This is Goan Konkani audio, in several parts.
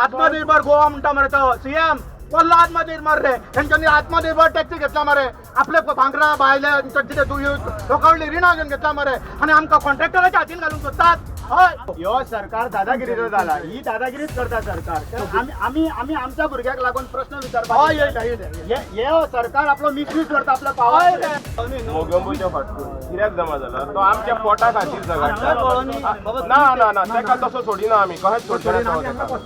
आत्मनिर्भर गोवा म्हणटा मरे तो सीएम कोल्ला आत्मनिर्भर रे. तेंच्यांनी आत्मनिर्भर टॅक्सी घेतला मरे, आपले भांगरा भायले कितें लोकांनी रिणां घेवन घेतला मरे आनी आमकां कॉन्ट्रॅक्टराच्या हातीन घालूंक सोदतात. हय, ह्यो सरकार दादागिरीचो जाला, ही दादागिरीच करता सरकार. आमी आमी आमी आमच्या भुरग्याक लागून प्रश्न विचारपाक हय येयले. हे सरकार आपलो मिसयूज करता आपलो पावर. मोगंबोच्या फाटकून कित्याक जमा जाला तो आमच्या पोटा खातीर झगडटा. ना ना ना, ताका तसो सोडिना आमी, कशेंच सोडचे ना ताका.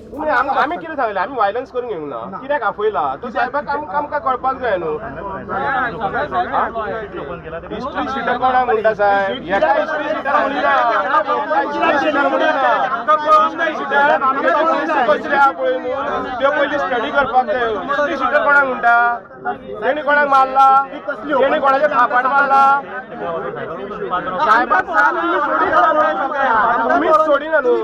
तुमी आमी कितें सांगलें, आमी वायलन्स करूंक येवंक ना, कित्याक आपयला तो साहेबाक आमकां कळपाक जाय न्हू. हिस्ट्री शिटर कोणाक म्हणटा साहेब? हेका हिस्ट्री शिटर म्हणिना, हिस्ट्री शिटर म्हणिना. हिस्ट्री शिटर कसली आहा पळय न्हू, त्यो पयलीं स्टडी करपाक जाय. हिस्ट्री शिटर कोणाक म्हणटा? तेणी कोणाक मारला? तेणी कोणाचे थापाट मारला? साहेबाक तुमीच सोडिना न्हू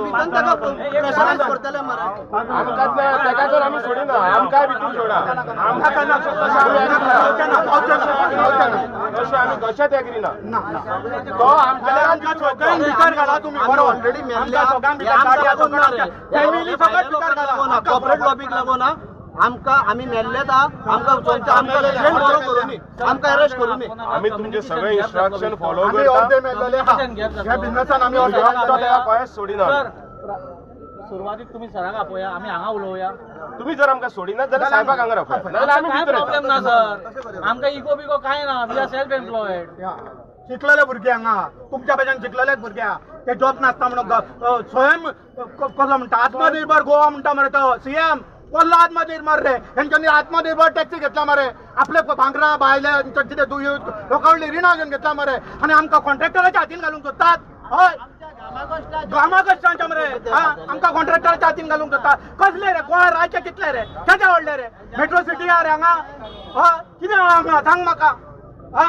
आमकां, तेका तर आमी सोडिना, आमकांय भितूर सोडा. आमकां ना, तशें आमी तशें आमी कशेंच एग्री ना. तो आमच्या सगळ्यांक भितर घाला तुमी, बरोबर? आमकां सगळ्यांक भितर घाला, फॅमिली सगळ्यांक भितर घाला. कॉर्पोरेट लॉबीक लागून आमकां आमी मेल्लेत. आमकां आमकां बरो करूनी, आमकां अरेस्ट करूनी. आमी तुमचे सगळे इन्स्ट्रक्शन फॉलो आमी करता. अर्दे मेल्लेले आहा ह्या बिझनसान, आमी अर्दे. तो तेका कशेंच सोडिना. सुरवातीक तुमी सरांक आपोवया, आमी हांगा उलोवया. तुमी जर आमकां सोडिना जाल्यार साहेबाक हांगा रावया, नाजाल्यार आमी कांय भितर येता. प्रॉब्लेम ना सर, आमकां इगो बिगो कांय ना, we are self employed. शिकलेले भुरगे हांगा तुमच्या भशेन शिकलेलेच भुरगे आहा. ते जॉब नासता म्हणून स्वयं कसलो म्हणटा आत्मनिर्भर गोवा म्हणटा मरे तो सीएम कोल्ला आत्मनिर्भर रे. तेंच्यांनी आत्मनिर्भर टॅक्सी घेतला मरे, आपले भांगरा भायले कितें लोकांनी रिणां घेवन घेतला मरे आनी आमकां कॉन्ट्रॅक्टराच्या हातीन घालूंक सोदतात. हय, गामा कश्टांच्या मरे आमकां कॉन्ट्रॅक्टराच्या हातीन घालूंक सोदतात. कसले रे गोवा राज्य कितले रे, केदे व्हडले रे मेट्रो सिटी आहा रे हांगा. हय, कितें आहा हांगा सांग म्हाका. हा,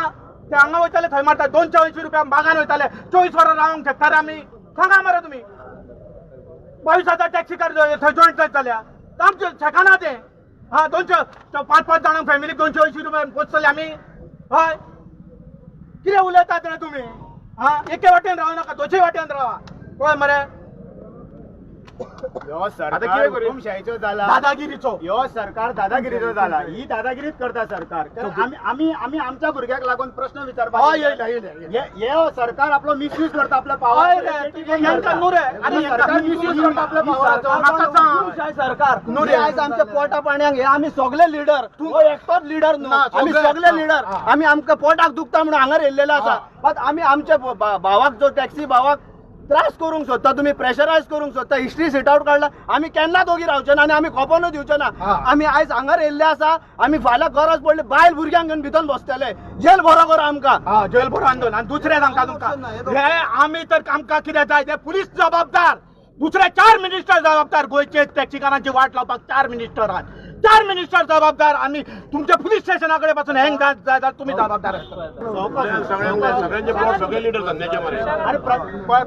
ते हांगा वयताले थंय मारता 280 रुपया बागान वयताले, 24 वरां रावंक शकता रे आमी? सांगा मरे तुमी. 22,000 टॅक्सी कार थंय जॉयंट जायत जाल्यार आमचें शकना तें. हा, 200 5-5 जाणांक फॅमिलीक 280 रुपया पोसतले आमी? हय, कितें उलयतात रे तुमी? हा, एके वाटेन राव नाका, दोनशे वाटेन रावा. पळय मरे, ह्यो सरकार हुकुमशाहीचो जाला, दादागिरीचो. ह्यो सरकार दादागिरीचो जाला, ही दादागिरीच करता सरकार. आमी आमी आमी आमच्या भुरग्याक लागून प्रश्न विचारपाक हय येयले. हे सरकार आपलो मिसयूज करता आपलो पावर. हय रे, हेंकां न्हू रे, आनी सरकार मिसयूज करता आपलो पावराचो. म्हाका सांग, सरकार न्हू रे. आयज आमच्या पोटा पाण्याक हे आमी सगळे लिडर, तूं एकटोच लिडर न्हू, आमी सगळे लिडर. आमी आमकां पोटाक दुखता म्हणून हांगा येयल्लेले आसा. मात आमी आमच्या भावाक, जो टॅक्सी भावाक त्रास करूंक सोदता, तुमी प्रेशरायज करूंक सोदता, हिस्ट्री सिट आवट काडला. आमी केन्ना दोगी रावचे ना आनी आमी खपोनूय दिवचे ना. आमी आयज हांगार येयल्ले आसा, आमी फाल्यां गरज पडली बायल भुरग्यांक घेवन भितर बसतले. जेल बरो करो आमकां. हा, जेल भरो आंदोलन. आनी दुसरें सांगता तुमकां, हे आमी तर आमकां कितें जाय ते पुलीस जबाबदार, दुसरे 4 मिनिस्टर जबाबदार. गोंयचे टॅक्सीकारांची वाट लावपाक 4 मिनिस्टर आहात, 4 मिनिस्टर जबाबदार. आनी तुमच्या पुलीस स्टेशना कडेन पासून हँग जायत जाल्यार तुमी जबाबदार आसतले. सगळे लिडर धंद्याचे मरे. अरे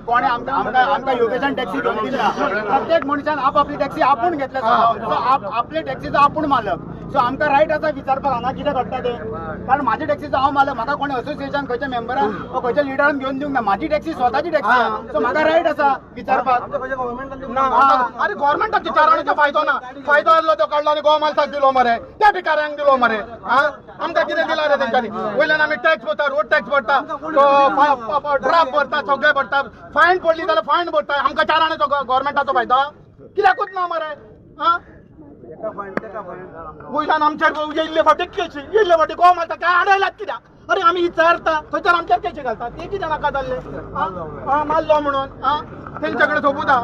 कोणे आमकां आमकां योगेशान टॅक्सी घेवन दिली. प्रत्येक मनशान आपली टॅक्सी आपूण घेतल्या, सो आपले टॅक्सीचो आपूण मालक. सो आमकां रायट आसा विचारपाक हांगा कितें घडटा तें, कारण म्हाजे टॅक्सीचो हांव मालक. म्हाका कोणे असोसिएशन खंयच्या मेंबरान वा खंयच्या लिडरान घेवन दिवंक ना, म्हाजी टॅक्सी स्वताची टॅक्सी. सो म्हाका रायट आसा विचारपाक. ना, अरे गव्हर्मेंटाक चाराणीचो फायदो ना, फायदो आहलो तो काडलो आनी गोवा मालसाक दिलो मरे, त्या भिकाऱ्यांक दिलो मरे. आमकां कितें दिला रे तेंच्यांनी? वयल्यान आमी टॅक्स भरता, रोड टॅक्स भरता, ड्राफ्ट भरता, सगळें भरता, फायन पडली जाल्यार फायन भरता. आमकां चाराणीचो गव्हर्मेंटाचो फायदो कित्याकूच ना मरे. आं, वयल्यान आमचेर येयल्ले फावटी केशी, येयल्ले फावटी गोवा मालसाक काय आडयलात कित्याक? अरे आमी विचारता थंयच्यान आमचेर केशी घालतात. ते कितें नाका जाल्ले मारलो म्हणून तेंच्या कडेन सोबूता.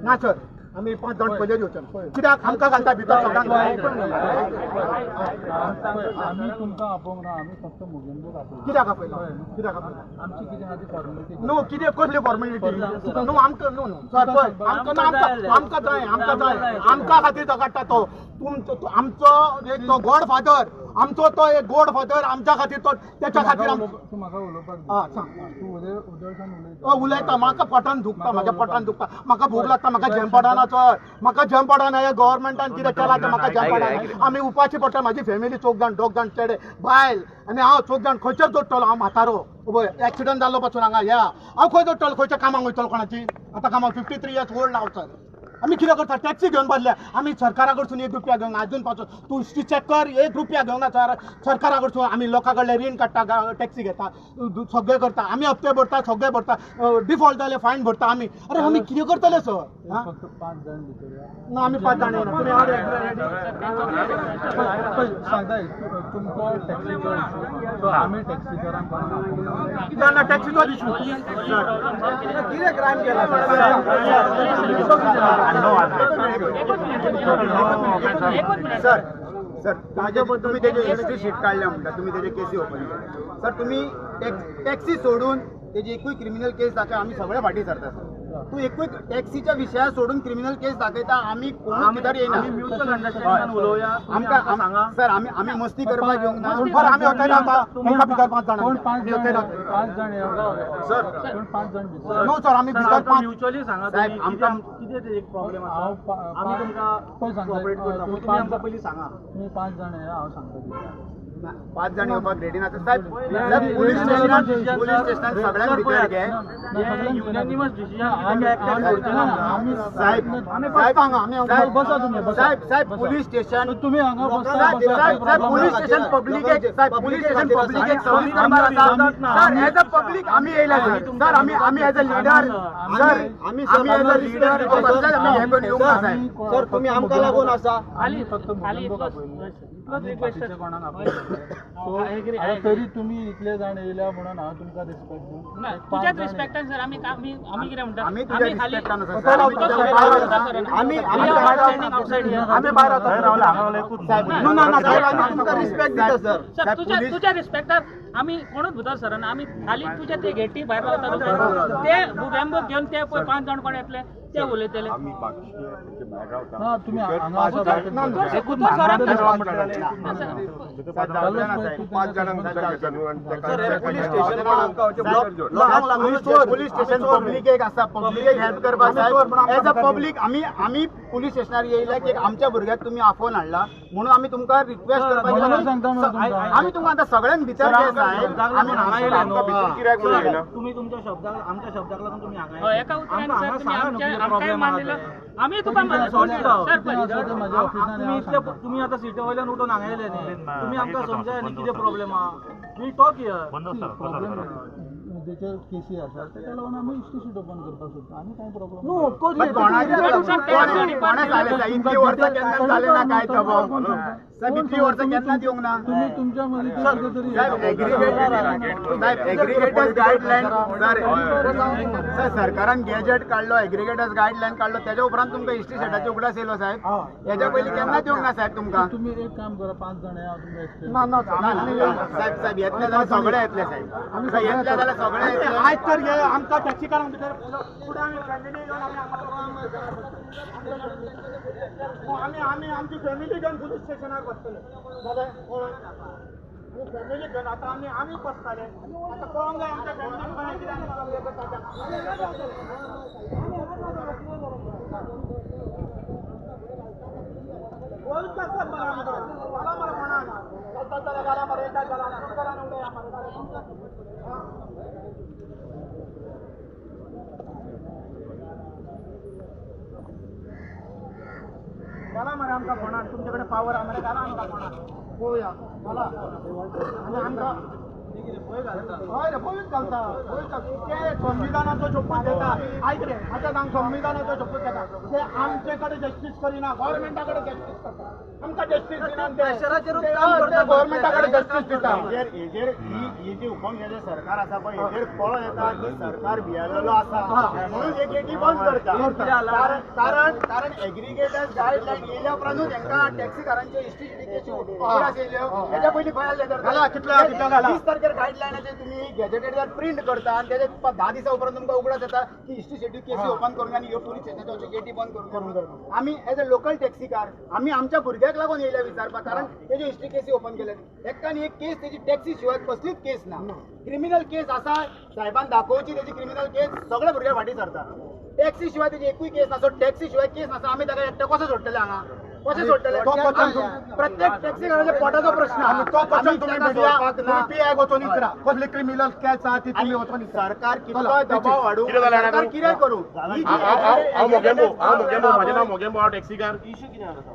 ना सर, आमी 5 जाण पयले दिवचे ना, कित्याक आमकां घालता भितर सगळ्यांक. आमी तुमकां आपोवंक ना, आमी फक्त मोगेंबोक आपयला. कित्याक आपयला? कित्याक आपयला? आमची कितें आहा ती फॉर्मेलिटी. न्हू, कितें कसली फॉर्मेलिटी? न्हू आमकां न्हू न्हू सर, पळय आमकां ना, आमकां जाय, आमकां जाय, आमकां खातीर झगडटा तो. तुमचो आमचो एक तो गॉड फादर आमचो तो एक गोड फादर आमच्या खातीर तो त्याच्या खातीर म्हाका उलोवपाक सांग. उलयता. म्हाका पोटान दुखता, म्हाज्या पोटान दुखता, म्हाका भूक लागता, म्हाका झेम पडना सर, म्हाका झेम पडना. ह्या गव्हर्मेंटान कितें केलां तें म्हाका झेम पडना. आमी उपाशी पडटा. म्हाजी फॅमिली 4 जाण 2 जाण चेडे बायल आनी हांव 4 जाण खंयचेच जोडटलो. हांव म्हातारो एक्सिडंट जाल्लो पासून हांगा या हांव खंय जोडटलो, खंयच्या कामाक वयतलो कोणाची. आतां कामाक 53 इयर्स ओल्ड हांव सर. आमी कितें करता, टॅक्सी घेवन बसल्या आमी. सरकारा कडसून 1 रुपया घेवंक आजून पासून तूं चॅक कर, 1 रुपया घेवंक ना सर सरकारा कडसून. आमी लोकां कडले रीण काडटा, टॅक्सी घेता, सगळें करता आमी, हप्ते भरता, सगळें भरता, डिफॉल्ट जाले फायन भरता आमी. अरे आमी कितें करतले सर? फक्त 5 जाण भितर ना, आमी 5 जाण येना. सांगता तुमचो टॅक्सीचो इशू, आमी टॅक्सीकारांक ना टॅक्सीचो इशू कितें क्रायम केला सर? सर तुम्ही त्याचे हिस्ट्री शीट काढल्या म्हणटा, तुम्ही त्याचे केसी ओपन केल्या सर. तुम्ही टॅक्सी सोडून तेजी एकूय क्रिमिनल केस दाखय, आमी सगळे फाटी सरता सर. तू एकूय टॅक्सीच्या विशया सोडून क्रिमिनल केस दाखयता, आमी कोण भितर येयना. आमकां सर आमी आमी मस्ती करपाक येवंक ना. बरं आमी हॉटेल रावता, तांकां भितर 5 जाण 5 जाण सर. 5 जाण भितर नो सर, आमी भितर 5 म्युच्युअली सांगा साहेब. आमकां कितें एक प्रॉब्लेम आसा, आमी तुमकां कोऑपरेट करता, तुमी आमकां पयलीं सांगा. तुमी 5 जाण येया, हांव सांगता. 5 जाण येवपाक रेडी ना साहेब. पुलीस स्टेशनान सगळ्यांक भितर घे. साहेब साहेब पुलीस स्टेशन तुम्ही हांगा पुलीस स्टेशन पब्लिकेक, साहेब पुलीस स्टेशन पब्लिकेक सर्वीस करपाक आसा सर. एज अ पब्लीक आमी येयला सर. सर आमी आमी एज अ लिडर सर, आमी एज अ लिडर आमी हें करून येवंक ना साहेब. सर तुमी आमकां लागून आसा. फक्त तरी तुमी इतले जाण येयल्या म्हणून हांव तुमकां रिस्पेक्ट दिवन तुज्याच रिस्पेक्टान सर. आमी आमी आमी कितें म्हणटा, आमी तुज्या रिस्पेक्टान आसा. आमी आमी भायर तुमकां रिस्पेक्ट दिता सर. सर तुज्या रिस्पेक्टान आमी कोणूच भितर सरना. आमी खाली तुज्या ते गेटी भायर रावता, ते बुबॅम्बो घेवन ते पळय 5 जाण कोण येतले ते उलयतले. पुलीस स्टेशन पब्लिकेक आसा, पब्लिकेक हेल्प करपाक जाय. एज अ पब्लीक आमी आमी पुलीस स्टेशनार येयले की आमच्या भुरग्याक तुमी आफोवन हाडला म्हणून आमी तुमकां रिक्वेस्ट करपाक. आमी तुमकां आतां सगळ्यांक भितर घे साहेब. आमी हांगा येयले तुमी तुमच्या शब्दाक आमच्या शब्दाक लागून तुमी हांगा एका उतरान सर तुमी आमकांय मानलेलो, आमी तुका तुमी आतां सिटी वयल्यान उठून हांगा येयले न्ही, तुमी आमकां समजाय न्ही कितें प्रॉब्लेम आहा. We talk here. तेचेर केसी आसा तेका लागून आमी हिस्ट्री शीट ओपन करपाक सोदता. आनी कांय प्रॉब्लेम इतली वर्सां केन्ना जालें ना काय साहेब, इतली वर्सां केन्नाच येवंक ना. तुमी तुमच्या मदीं कितें तरी साहेब एग्रीगेटर्स गायडलायन सर, सर सरकारान गॅजेट काडलो, एग्रीगेटर्स गायडलायन काडलो, तेच्या उपरांत तुमकां हिस्ट्री शीटाचे उगडास येयलो साहेब. हेच्या पयलीं केन्नाच येवंक ना साहेब तुमकां. तुमी एक काम करा, 5 जाण येया, तुमकां एक्सप्लेन. साहेब साहेब येतले जाल्यार सगळे येतले साहेब, येतले जाल्यार सगळे येतले. आयज तर हे आमकां टॅक्सीकारांक भितर फुडें आमी फॅमिली घेवन आमी आमी आमची फॅमिली घेवन पुलीस स्टेशनार बसतले. जालें फॅमिली घेवन आतां आमी आमी बसताले. आतां कळोंक जाय आमच्या फॅमिली. घाला मरे आमकां फोनान, तुमचे कडेन पावर आहा मरे, घाला आमकां फोनान पळोवया. घाला आनी आमकां हय रे भंयूच घालता, भंयूच घालता. ते संविधानाचो शपूत घेता. आयक रे आतां सांग, संविधानाचो शपूत घेता ते आमचे कडेन जस्टीस करिना, गव्हर्मेंटा कडेन जस्टीस करता. आमकां जस्टीस दिना ते गव्हर्मेंटा कडेन जस्टीस दिता. हेजेर ही जी हुकूमशाही सरकार आसा पळय, हेजेर कळोन येता की सरकार भियेलेलो आसा म्हणून हे गेटी बंद करता. कारण कारण एग्रीगेटर्स गायडलायन येयल्या उपरांतूच हेंकां टॅक्सीकारांच्यो हिस्ट्री शीटी केशी उगडास येयल्यो. हेच्या पयलीं खंय आसले तर 20 तारखेर एक गायडलायनाचे तुम्ही गॅजेटेड जर प्रिंट करता आनी तेजे 10 दिसां उपरांत तुमकां उगडास येता की हिस्ट्री शिटी केसी ओपन करूंक आनी ह्यो पुलीस स्टेशनाच्यो अश्यो गेटी बंद करूंक. आमी एज अ लोकल टॅक्सीकार आमी आमच्या भुरग्याक लागून येयल्या विचारपाक, कारण तेज्यो हिस्ट्री केसी ओपन केल्या. एकान एक केस तेजी टॅक्सी शिवाय कसलीच केस ना. क्रिमिनल केस आसा, साहेबान दाखोवची तेजी क्रिमिनल केस, सगळे भुरगे फाटीं सरता. टॅक्सी शिवाय तेजी एकूय केस ना. सो टॅक्सी शिवाय केस नासता आमी ताका एकटो कसो सोडटले हांगा? कशें सोडटले? प्रत्येक टॅक्सीकाराच्या पोटाचो प्रश्न. तो क्वेश्चन तुम्ही मीडिया पीआय वचून विचारा कसली क्रिमिनल केस आहा ती तुम्ही वचून विचारा. सरकार कितलोय दबाव हाडूं, सरकार कितें करूं, हांव मोगेंबो, म्हाजें नांव मोगेंबो, हांव टॅक्सीकार,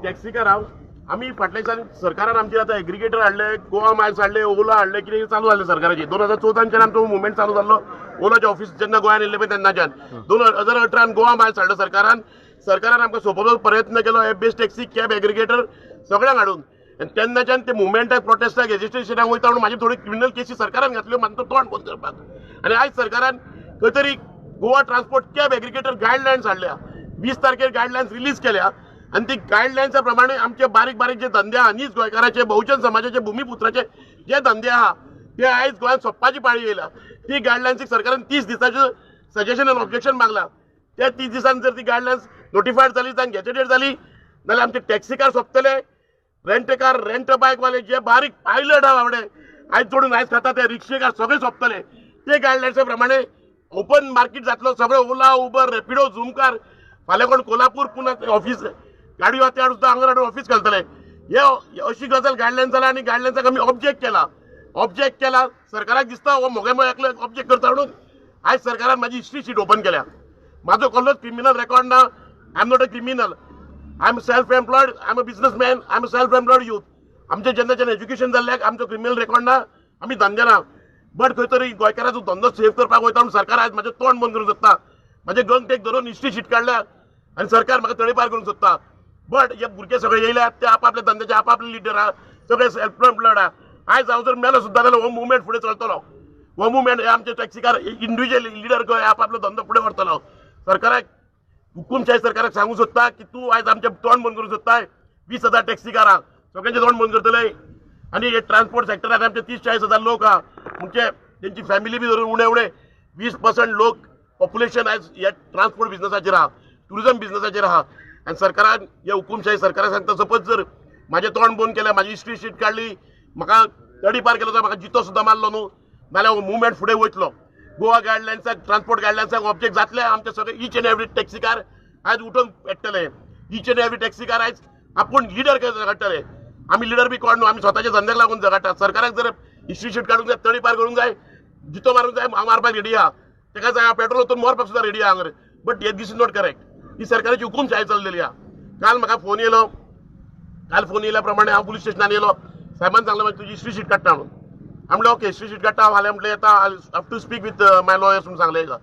टॅक्सीकार हांव. आमी फाटल्या दिसांनी सरकारान आमचेर आतां एग्रिगेटर हाडले, गोवा मायल्स हाडले, ओला हाडले, कितें चालू जालें सरकाराचेर. 2014च्यान आमचो मुवमेंट चालू जाल्लो. ओलाचें ऑफिस जेन्ना गोंयांत येयल्लें पळय तेन्नाच्यान 2018 गोवा मायल्स हाडलो सरकारान. सरकारान आमकां सोंपोवपाचो प्रयत्न केलो app based taxi, cab aggregator सगळ्यांक हाडून. आनी तेन्नाच्यान ते मुवमेंटाक, प्रोटेस्टाक, एजिटेशनाक वयता म्हणून म्हाजी थोडी क्रिमिनल केसी सरकारान घातल्यो म्हाजो तोंड बंद करपाक. आनी आयज सरकारान खंय तरी Goa transport cab aggregator guidelines हाडल्या. 20 तारखेर गायडलायन्स रिलीज केल्या आनी ती गायडलायन्सा प्रमाणे आमचे बारीक बारीक जे धंदे आहा, नीज गोंयकाराचे, बहुजन समाजाचे, भुमीपुत्राचे जे धंदे आहा ते आयज गोंयांत सोंपपाची पाळी येयल्या. ती गायडलायन्सीक सरकारान 30 दिसांचें सजेशन आनी ऑब्जेक्शन मागला. त्या 30 दिसांनी जर ती गायडलायन्स नोटिफायड जाली, जावन गॅजेटेड जाली जाल्यार आमचे टॅक्सीकार सोंपतले, रेंटकार, रेंट बायकवाले, जे बारीक पायलट आहा बाबडे आयज जोडून आयज खाता ते रिक्षेकार सगळे सोंपतले. ते गायडलायन्सा प्रमाणे ओपन मार्केट जातलो सगळे. ओला, उबर, रॅपिडो, झुमकार, फाल्यां कोण कोल्हापूर पुना ऑफिस गाडयो आहा ते हाडून सुद्दां हांगा हाडून ऑफिस घालतले. हे अशी गजाल गायडलायन जाल्या आनी गायडलायन्साक आमी ऑब्जेक्ट केला. ऑब्जेक्ट केला, सरकाराक दिसता हो मोगेंबो एकलो ऑब्जेक्ट करता म्हणून आयज सरकारान म्हाजी हिस्ट्री शीट ओपन केल्या. म्हाजो कसलोच क्रिमिनल रेकॉर्ड ना. I am not a criminal, I am self employed, I am a businessman, I am a self employed youth. आमचें जेन्नाच्यान एज्युकेशन जाल्ल्याक आमचो क्रिमिनल रेकॉर्ड ना, आमी धंदे ना. बट खंय तरी गोंयकाराचो धंदो सेव करपाक वयता म्हणून सरकार आयज म्हाजें तोंड बंद करूंक सोदता. म्हाजें गंगटेक धरून हिस्ट्री शीट काडल्या आनी सरकार म्हाका तळेपार करूंक सोदता. बट हे भुरगे सगळे येयल्यात ते आपापल्या धंद्याचे आपापले लिडर आहा, सगळे सेल्फ एम्प्लॉयड आहा. आयज हांव जर मेलो सुद्दां जाल्यार हो मुवमेंट फुडें चलतलो. हो मुवमेंट हे आमचे टॅक्सीकार इंडिविज्युअल लिडर खंय आपापलो धंदो फुडें व्हरतलो. सरकाराक, हुकुमशाही सरकाराक सांगूंक सोदता की तूं आयज आमचें तोंड बंद करूंक सोदताय. 20,000 टॅक्सीकार आहा, सगळ्यांचें तोंड बंद करतले. आनी हे ट्रान्सपोर्ट सेक्टराक आमचे 30-40 हजार लोक आहा, म्हणजे तेंची फॅमिली बी धरून उणे उणे 20% लोक पॉप्युलेशन आयज ह्या ट्रान्सपोर्ट बिजनसाचेर आहा, ट्युरिजम बिजनसाचेर आहा. आनी सरकारान ह्या हुकुमशाही सरकाराक सांगता, सपोज जर म्हाजें तोंड बंद केलें, म्हाजी हिस्ट्री शीट काडली, म्हाका तडीपार केलो जाल्यार म्हाका जितो सुद्दां मारलो न्हू जाल्यार हो मुवमेंट फुडें वयतलो. गोवा गायडलायन्साक, ट्रान्सपोर्ट गायडलायन्साक ऑब्जेक्ट जातले. आमचे सगळे ईच एन्ड एवरी टॅक्सीकार आयज उठून पेट्टले. ईच एन्ड एवरी टॅक्सीकार आयज आपूण लिडर झगडटले. आमी लिडर बी कोण न्हू, आमी स्वताच्या धंद्याक लागून झगडटात. सरकाराक जर हिस्ट्री शीट काडूंक जाय, तडीपार करूंक जाय, जितो मारूंक जाय, हांव मारपाक रेडी आहा. तेका जाय हांव पेट्रोल वचून मरपाक सुद्दां रेडी आहा हांगर. बट हे this is not correct. ही सरकाराची हुकुमशाही चल्लेली आहा. काल म्हाका फोन येयलो. काल फोन येयल्या प्रमाणे हांव पुलीस स्टेशनान येयलो. साहेबान सांगलें म्हाका तुजी हिस्ट्री शीट काडटा म्हणून. हांव म्हणलें ओके, हिस्ट्री शीट काडटा. हांव फाल्यां म्हटलें येता, I have to speak with my lawyers म्हणून सांगलें हेका.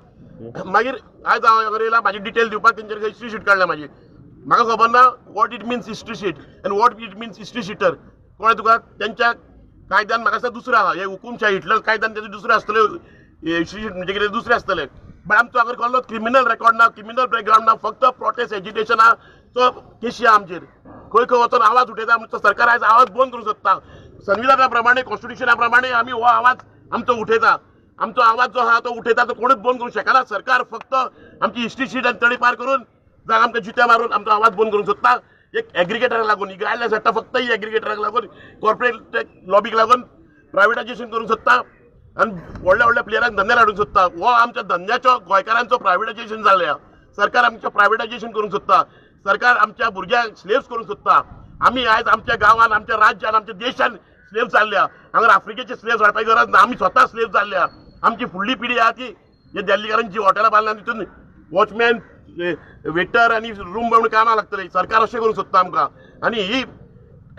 मागीर आयज हांव हांगा येयला म्हाजी डिटेल दिवपाक, तेंचेर हिस्ट्री शीट काडल्या म्हाजी. म्हाका खबर ना what it means history sheet and what it means history sheeter. कळ्ळें तुका? तेंच्या कायद्यान म्हाका दिसता दुसरो आहा. हे हुकुमशाही हिटलर कायद्यान तेजें दुसरें आसतलें, हिस्ट्री शीट म्हणजे कितें दुसरें आसतलें. बट आमचो हांगा कसलो क्रिमिनल रेकॉर्ड ना, क्रिमिनल बॅकग्रावंड ना, फक्त प्रोटेस्ट एजिटेशनाचो केशी आहा आमचेर. खंय खंय वचोन आवाज उठयता आमचो सरकार आयज आवाज बंद करूंक सोदता. संविधाना प्रमाणे, कॉन्स्टिट्युशना प्रमाणे आमी हो आवाज आमचो उठयता. आमचो आवाज जो आहा तो उठयता, तो कोणूच बंद करूंक शकना. सरकार फक्त आमची हिस्ट्री शीट आनी तडीपार करून जाका आमकां जिते मारून आमचो आवाज बंद करूंक सोदता. एक एग्रिगेटराक लागून ही गायडलायन्स हाडटा, फक्त ही एग्रिगेटराक लागून, कॉर्पोरेट लॉबीक लागून प्रायवेटायजेशन करूंक सोदता आनी व्हडल्या व्हडल्या प्लेयरांक धंद्यार हाडूंक सोदता. हो आमच्या धंद्याचो, गोंयकारांचो प्रायवेटायजेशन जाल्लें आहा. सरकार आमचें प्रायवेटायजेशन करूंक सोदता. सरकार आमच्या भुरग्यांक स्लेव्स करूंक सोदता. आमी आयज आमच्या गांवान, आमच्या राज्यान, आमच्या देशान स्लेव्स जाल्ले आहा. हांगा आफ्रिकेचे स्लेव्स हाडपाची गरज ना, आमी स्वता स्लेव्स जाल्ले आहा. आमची फुडली पिढी आहा ती हे दिल्लीकारांची हॉटेलां बांदल्या तितून वॉचमॅन, वेटर आनी रूम म्हणून कामाक लागतले. सरकार अशें करूंक सोदता आमकां. आनी ही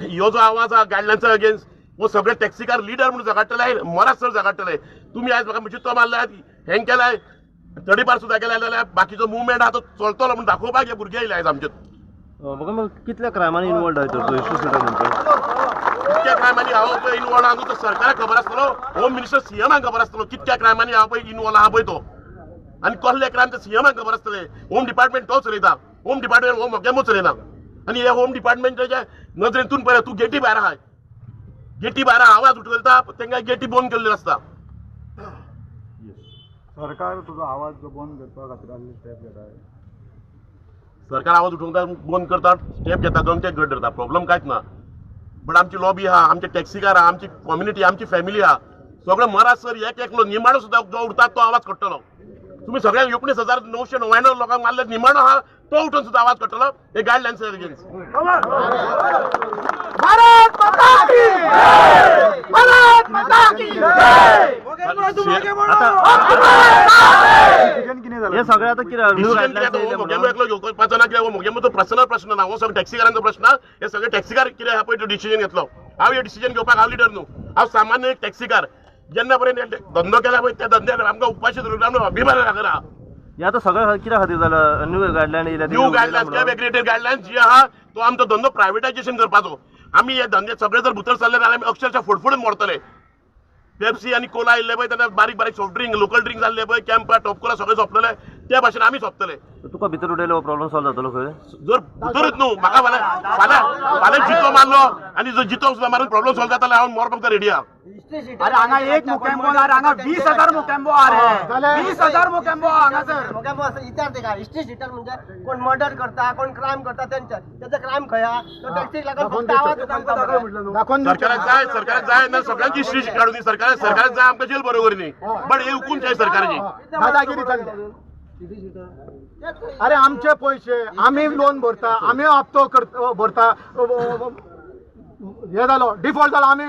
ह्यो जो आवाज आहा गायडलायन्सा अगेन्स्ट, हो सगळे टॅक्सीकार लिडर म्हणून झगडटले, मरात सर झगडटले. तुमी आयज म्हाका जितो मारल्यात, हेंग केलाय, तडीपार सुद्दां केलाय जाल्यार बाकीचो मुवमेंट आहा तो चलतलो म्हणून दाखोवपाक हे भुरगे येयले आयज आमचे. बघा कितल्या क्रायमांनी इन्वॉल्ड आहाय तर तूं हिस्ट्री शिटाक म्हणटा? कितक्या क्रायमांनी हांव पळय इन्वॉल्ड आहा तो सरकाराक खबर आसतलो, होम मिनिस्टर सीएमाक खबर आसतलो कितक्या क्रायमांनी हांव पळय इन्वॉल्ड आहा पळय तो. आनी कसले क्रायम ते सीएमाक खबर आसतले. होम डिपार्टमेंट तो चलयता, होम डिपार्टमेंट हो मोगेंबो चलयना. आनी हे होम डिपार्टमेंटाच्या नदरेंतून पळय तूं गेटी भायर आहाय, गेटी भायर आवाज उठयता तांकां गेटी बंद केल्ल्यो आसता. सरकार तुजो आवाज जो बंद करपा खातीर आसली स्टेप घेता. सरकार आवाज उठोवंक बंद करता, स्टेप घेता, गमतेक घट धरता, प्रॉब्लम कांयच ना. बट आमची लॉबी आहा, आमचे टॅक्सीकार आहा, आमची कम्युनिटी, आमची फॅमिली आहा, सगळें मरात सर एक एकलो निमाणो सुद्दां जो उरता तो आवाज काडटलो. तुमी सगळ्यांक 19,999 लोकांक मारले, निमाणो आहा तो उठून सुद्दां आवाज काडटलो. हे गायडलायन्स अगेन्स्ट. भारत माता की जय, भारत माता की जय. हे सगळें आतां कितें डिसिजन कितें मोगेंबो एकलो घेवपाचो ना, कित्याक मोगेंबोचो पर्सनल प्रश्न ना, हो सगळे टॅक्सीकारांचो प्रश्न. हे सगळे टॅक्सीकार कितें आहा पळय तो डिसिजन घेतलो. हांव हे डिसिजन घेवपाक हांव लिडर न्हू, हांव सामान्य एक टॅक्सीकार. जेन्ना पर्यंत धंदो केला पळय त्या धंद्यार आमकां उपाशी धरून आमकां अभिमान लागला. हे आतां सगळें कित्या खातीर जालां? न्यू गायडलायन येयल्या, न्यू गायडलायन्स, कॅब एग्रेटेड गायडलायन्स जी आहा तो आमचो धंदो प्रायवेटायजेशन करपाचो. आमी हे धंदे सगळे जर भितर सरले जाल्यार आमी अक्षरशः फुडफुडून मरतले. पेप्सी आनी कोला आयिल्ले पळय, तेन्ना बारीक बारीक सॉफ्ट ड्रिंक, लोकल ड्रिंक जाल्ले पळय, कॅम्पा टॉप कोला सगळें सोंपतले, त्या भाशेन आमी सोंपतले. तुका भितर उडयलो प्रॉब्लम सॉल्व जातलो खंय? जर भितरूच न्हू, म्हाका फाल्यां फाल्यां फाल्यां जितो मारलो आनी जर जितो सुद्दां मारून प्रॉब्लम सॉल्व जातालो, हांव मरपाक तर रेडी आहा. अरे हांगा एक मोकेंबो ना, हांगा 20,000 मोकेंबो आहा, 20,000 मोकेंबो हांगासर. मोकेंबो आसा विचार तेका. हिस्ट्री शिटर म्हणजे कोण मर्डर करता, कोण क्रायम करता, तेंच्या तेचो क्रायम खंय आहा तो टॅक्सीक लागून फक्त आवाज दाखोवन. सरकाराक जाय, सरकाराक जाय ना सगळ्यांची हिस्ट्री काडून दी. सरकाराक सरकाराक जाय आमकां जेल बरोबर न्ही, बट हे हुकूमशाही सरकाराची दादागिरी चल्ल्या. अरे आमचे पयशे आमी लोन भरता, आमी हप्तो भरता, हे जालो डिफॉल्ट जालो, आमी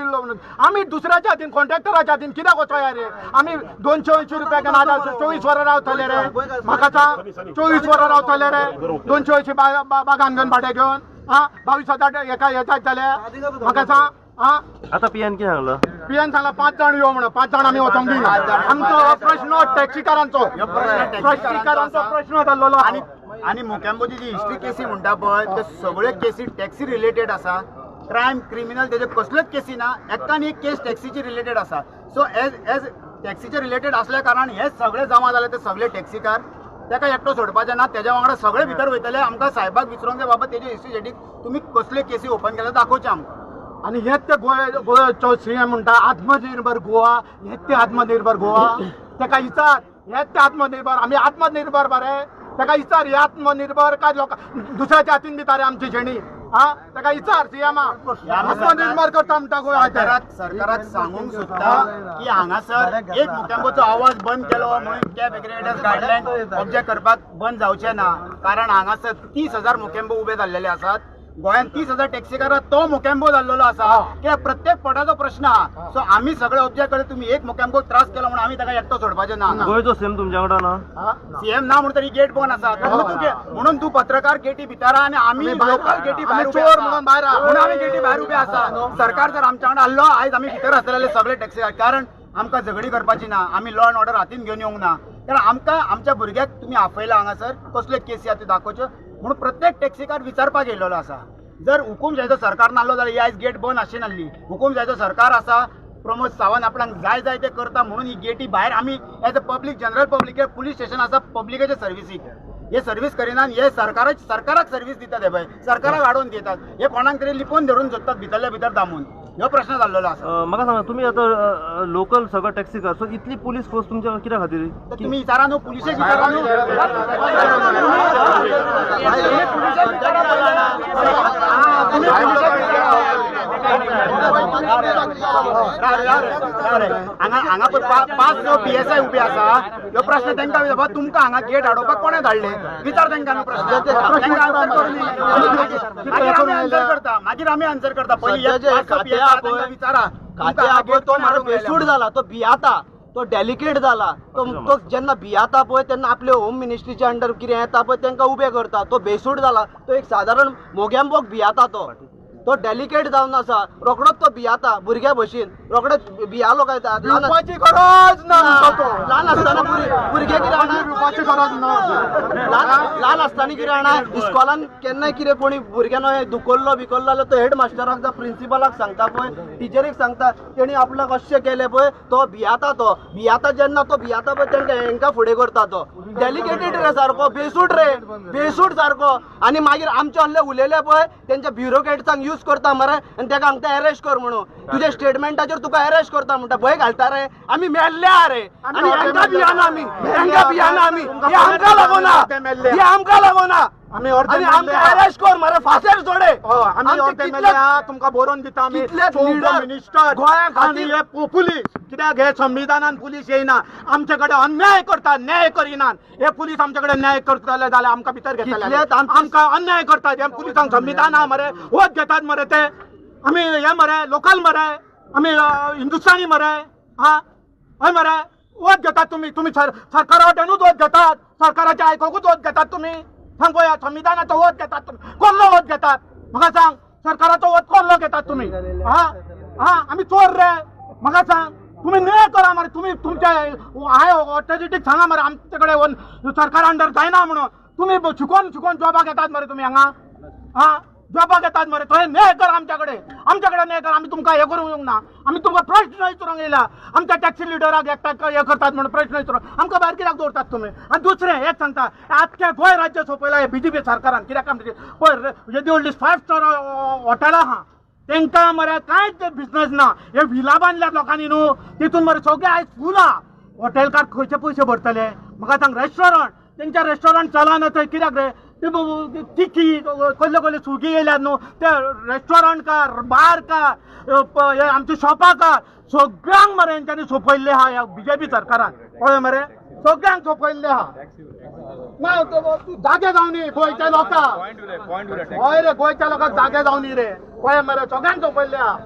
आमी दुसऱ्याच्या हातीन, कॉन्ट्रॅक्टराच्या हातीन कित्याक वचोया रे? आमी 280 रुपया नाजाल्यार 24 वरां रावतले रे? म्हाका सांग, 24 वरां रावतले रे 280 बागान घेवन भाडें घेवन? आं 22,000 एका हेच्याक जाले, म्हाका सांग. आं आतां पियान कितें सांगलां? पियान सांगलां 5 जाण यो म्हणून, 5 जाण आमी वचोंक दिना. आमचो प्रश्न टॅक्सीकारांचो, टॅक्सीकारांचो प्रश्न जाल्लो. आनी आनी मोकेंबोची जी हिस्ट्री केसी म्हणटा पळय, ते सगळे केसी टॅक्सी रिलेटेड आसा. क्रायम क्रिमिनल तेजे कसलेच केसी ना, एकान एक केस टॅक्सीची रिलेटेड आसा. सो एज एज टॅक्सीचे रिलेटेड असल्या कारणान हे सगळे जमा जाले ते सगळे टॅक्सीकार तेका एकटो सोडपाचें ना, तेज्या वांगडा सगळे भितर वयतले. आमकां साहेबाक विचारूंक जाय, बाबा तेजे हिस्ट्री शेटीक तुमी कसले केसी ओपन केल्या दाखोवचें आमकां. आनी हेच ते गोंयचो सीएम म्हणटा आत्मनिर्भर गोवा, हेच ते आत्मनिर्भर गोवा. तेका विचार, हेच ते आत्मनिर्भर, आमी आत्मनिर्भर बरे. तेका विचार, हे आत्मनिर्भर काय लोकां दुसऱ्याच्या हातीन दिता रे आमची शेणी? आं तेका विचार सीएमा, आत्मनिर्भर करता म्हणटा गोवा. सरकाराक सांगूंक सोदता की हांगासर एक मोकेंबोचो आवाज बंद केलो म्हणून कॅब एग्रेगेटर्स गायडलायन ऑब्जेक्ट करपाक बंद जावचें ना, कारण हांगासर 30,000 मोकेंबो उबे जाल्लेले आसात. गोंयांत 30,000 टॅक्सीकार तो मोकेंबो जाल्लो आसा कित्याक प्रत्येक पोटाचो प्रश्न आहा. सो आमी सगळे ऑब्जेक्ट करता, तुमी एक मोकेंबो त्रास केलो म्हणून आमी ताका एकटो सोडपाचें ना. गोंयचो सीएम तुमच्या वांगडा ना? सीएम ना म्हणून तरी गेट बंद आसा, म्हणून तूं पत्रकार गेटी भितर आनी आमी लोकल गेटी भायर, चोर म्हणून भायर, म्हणून आमी गेटी भायर उबे आसा. सरकार जर आमच्या वांगडा आसलो आयज आमी भितर आसलेले सगळे टॅक्सीकार, कारण आमकां झगडी करपाची ना, आमी लॉ एंड ऑर्डर हातीन घेवन येवंक ना. कारण आमकां आमच्या भुरग्याक तुमी आपयला हांगासर, कसल्यो केसी आहा त्यो दाखोवच्यो म्हणून प्रत्येक टॅक्सीकार विचारपाक येयलेलो आसा. जर हुकूमशाहीचो सरकार नासलो जाल्यार ही आयज गेट बंद आसची नासली. हुकूमशाहीचो सरकार आसा, प्रमोद सावंत आपणाक जाय जाय ते करता म्हणून ही गेटी भायर आमी as a public, general public, police station आसा पब्लिकाच्या सर्विसीक, हे सर्वीस करिनात, हे सरकाराक सर्वीस दितात, हे पळय सरकाराक हाडून दितात, हे कोणाक तरी लिपोवन धरून सोदतात भितरल्या भितर दामून. ह्यो प्रश्न जाल्लो आसा. म्हाका सांगा, तुमी आतां लोकल सगळं टॅक्सीकार, सो इतली पुलीस फोर्स तुमच्या कित्या खातीर? तुमी विचारा न्हू, पुलिशेक विचारा न्हू, हांगा हांगा पळय 5 PSI उबे आसा. ह्यो प्रश्न तेंकां विचार, बाबा तुमकां हांगा गेट हाडोवपाक कोणें धाडले? विचार तेंकां न्हू प्रश्न, तेंकां आन्सर करूं. मागीर आमी आन्सर करता, मागीर आमी आन्सर करता. पयलीं 5 PSI तेंकां विचारा. तो मारो बेसूड जाला, तो भियाता, तो डेलिकेट जाला, तो जेन्ना भियाता पळय तेन्ना आपले होम मिनिस्ट्रीच्या अंडर कितें येता पळय तेंकां उबे करता. तो बेसूड जाला, तो एक सादारण मोगेंबोक भियाता, तो तो डेलिकेट जावन आसा, रोखडोच तो भियाता भुरग्या भशेन, रोखडेच भियालो काय भिवपाची गरज ना. ल्हान आसतना भुरगे कितें जाणा, भिवपाची गरज ना. ल्हान आसतना कितें जाणा, इस्कॉलान केन्नाय कितें कोणी भुरग्यान दुखल्लो बिकल्लो जाल्यार तो हेड मास्टराक जावं प्रिंसिपलाक सांगता पळय, टिचरीक सांगता, तेणी आपल्याक अशें केलें पळय, तो भियाता. तो भियाता जेन्ना तो भियाता पळय तेंकां हेंकां फुडें करता. तो डेलिकेटेड रे सारको, बेसूड रे, बेसूड सारको. आनी मागीर आमचे आहले उलयले पळय तेंच्या ब्युरोक्रेट्सांक यूज यूज करता मरे आनी तेका आमकां अरेस्ट कर म्हणून. तुज्या स्टेटमेंटाचेर तुका अरेस्ट करता म्हणटा, भंय घालता रे. आमी मेल्ले रे आनी हेंकां भियाना आमी, हेंकां भियाना आमी. हे आमकां लागोना, हे आमकां लागोना. आमी आनी आमकां अरेस्ट कर मरे, फांसेर जोडे. आमी अर्दे मेल्ले, तुमकां बरोवन दिता आमी. मिनिस्टर गोंया खातीर हे पुलीस कित्याक हे संविधानान पुलीस येयना, आमचे कडेन अन्याय करतात, न्याय करिनात. हे पुलीस आमचे कडेन न्याय करतले जाल्यार आमकां भितर घेतले, आमकां अन्याय करतात. हे पुलिसांक संविधान आहा मरे, वोट घेतात मरे ते. आमी हे मरे लोकल मरे, आमी हिंदुस्तानी मरे. हा हय मरे, वोट घेतात तुमी, तुमी सरकारा वटेनूच वोट घेतात, सरकाराच्या आयकोकूच वोट घेतात तुमी. सांग पळया, संविधानाचो वोट घेतात तुमी, कसलो वोट घेतात म्हाका सांग? सरकाराचो वोट कसलो घेतात तुमी? हा हा, आमी चोर रे? म्हाका सांग, तुमी न्याय करा मरे. तुमी तुमच्या हाय ऑथॉरिटीक सांगा मरे आमचे कडेन सरकार अंडर जायना म्हणून. तुमी शिकोवन शिकोवन जॉबाक येतात मरे तुमी हांगा. हा, जॉबाक येतात मरे, थंय न्याय कर आमच्या कडेन, आमच्या कडेन न्याय कर. आमी तुमकां हें करूंक येवंक ना, आमी तुमकां प्रश्न विचारूंक येयला. आमच्या टॅक्सी लिडराक एकट्याक हें करतात म्हणून प्रश्न विचारूंक आमकां भायर कित्याक दवरतात तुमी? आनी दुसरें एक सांगता, आख्ख्या गोंय राज्य सोंपयलां हे बीजेपी सरकारान. कित्याक काय पळय, येदी व्हडली 5 स्टार हॉटेलां आहा, तेंकां मरे कांयच बिजनस ना. हे विला बांदल्यात लोकांनी न्हू, तितून मरे सगळे आयज फूल आहा. हॉटेलकार खंयचे पयशे भरतले म्हाका सांग? रेस्टॉरंट, तेंच्या रेस्टॉरंट चलना थंय कित्याक रे? तिकी कसले कसले सुगी येयल्यात न्हू, ते रेस्टॉरंटकार, बारकार, आमच्या शॉपाकार, सगळ्यांक मरे हेंच्यांनी सोंपयल्ले आहा ह्या बीजेपी सरकारान. कळ्ळें मरे, सगळ्यांक सोंपयल्ले आहा. ना तूं जागे जावनी गोंयच्या लोकांक, हय रे, गोंयच्या लोकांक जागे जावनी रे. कळ्ळें मरे, सगळ्यांक सोंपयल्ले आहा.